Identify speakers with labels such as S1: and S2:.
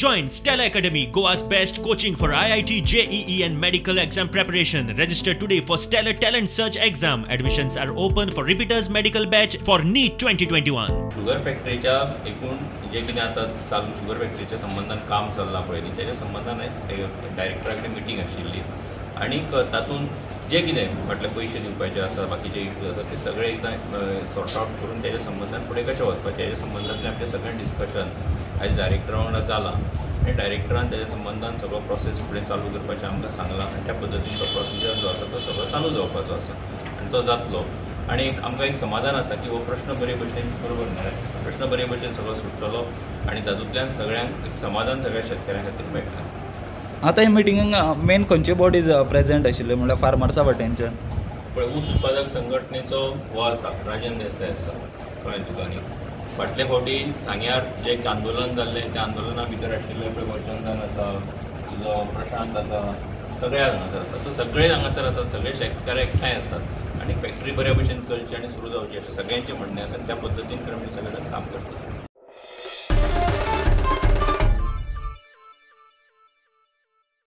S1: Join Stellar Academy, Goa's best coaching for IIT, JEE and medical exam preparation. Register today for Stellar Talent Search exam. Admissions are open for repeaters medical batch for NEET 2021.
S2: Sugar फॅक्टरीच्या एकूण जे कितें आतां चालू sugar फॅक्टरीच्या संबंदान काम चल्लां पळय न्ही, तेज्या संबंदान डायरेक्टरा कडेन मिटींग आशिल्ली आनीक तातूंत जे कितें फाटले पयशे दिवपाचे आसा, बाकीचे इश्यूज आसा ते सगळे एकदां सॉर्ट आवट करून तेज्या संबंदान फुडें कशें वचपाचें हेज्या संबंदांतलें आमचें सगळें डिस्कशन आयज डायरेक्टरा वांगडा जालां आनी डायरेक्टरान तेज्या संबंदान सगळो प्रोसेस फुडें चालू करपाचें आमकां सांगलां आनी त्या पद्दतीन तो प्रोसिजर जो आसा तो सगळो चालू जावपाचो आसा आनी तो जातलो. आनी एक आमकां एक समाधान आसा की हो प्रश्न बरे भशेन, बरोबर न्हय, प्रश्न बरे भशेन सगळो सुट्टलो आनी तातूंतल्यान सगळ्यांक एक समाधान सगळ्या शेतकऱ्यां खातीर मेळटलें.
S3: आतां ह्या मिटिंगेक मेन खंयचे बॉडीज प्रेजेंट आशिल्ले म्हणल्यार फार्मर्सा वाटेनच्यान?
S2: पळय, ऊस उत्पादक संघटनेचो हो आसा राजन देसाय आसा, कळ्ळें तुका. न्ही फाटले फावटी सांग्यार जें एक आंदोलन जाल्लें त्या आंदोलना भितर आशिल्ले पळय गोचंदन आसा, तुजो प्रशांत आसा, सगळे हांगासर आसा. सो सगळे हांगासर आसात, सगळे शेतकार एकठांय आसात आनी फॅक्टरी बऱ्या भशेन चलची आनी सुरू जावची अशें सगळ्यांचें म्हणणें आसा आनी त्या पद्दतीन आमी सगळे जाण काम करतात.